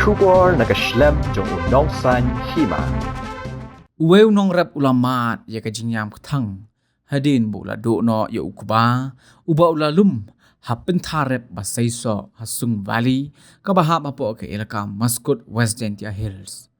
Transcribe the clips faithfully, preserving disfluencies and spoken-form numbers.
Khubor na ka shlem jong u Nongsaiñ Hima. Uwei u nongrep u la mad ïa ka jingïam kthang hadien ba u la duh noh ïa u kba uba u la lum ha pynthar rep ba seisoh ha Sung Valley, kaba hap hapoh ka elaka Maskut, West Jaintia Hills.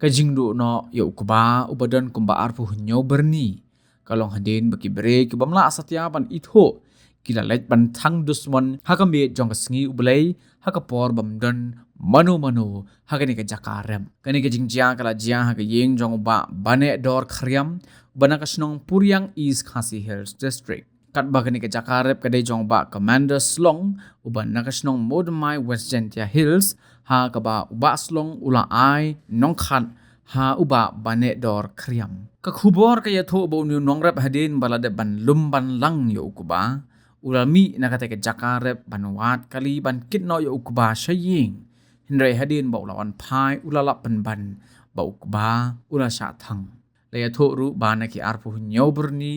Ka jingduh noh ïa u kba uba don kumba arphew hynñiew byrni ka long hadien ba ki briew ki bym lah satia ban ithuh ki la leit ban thang dusmon ha ka miet jong ka sngi U Blei ha ka por bym don mano mano ha kane ka jaka rep. Kane ka jingjia ka la jia ha ka ïing jong u Bah Baneh Dor Khriam, uba na ka shnong Puriang, East Khasi Hills District. Katba kane ka jaka rep ka dei jong u Bah Commander Slong, uba na ka shnong Modamai, West Jaintia Hills, ha kaba u Bah Slong u la ai nongkhat ha u Bah Baneh Dor Khriam. Ka khubor ka ïathuh ba une u nongrep hadien ba la dep ban lum ban lang ïa u kba, u la mih na kata ka jaka rep ban wad kali ban kit noh ïa u kba sha ïing. Hynrei hadien ba u la wan phai, u la lap pynban ba u kba u la shah thang. La ïathuh ruh ba na ki arphew hynñiew byrni,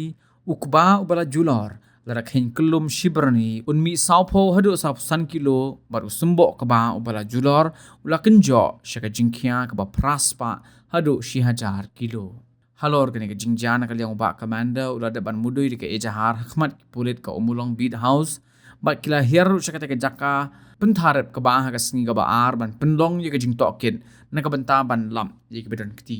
u kba uba la julor la da kheiñ kyllum shi byrni, un mih sawphew haduh sawphew san kilo, bad u symboh kba uba la julor u la kynjoh sha ka jingkhia kaba phra spah haduh shi hajar kilo. Halor kane ka jingjia, na ka liang u Bah Commander u la dep ban mudui da ka ejahar ha khmat ki pulit ka Ummulong Beat House, bad ki la hiar ruh sha kata ka jaka pynthar rep kba ha ka sngi kaba ar ban pynlong ïa ka jingtohkit na ka bynta ban lap ïa kiba don kti.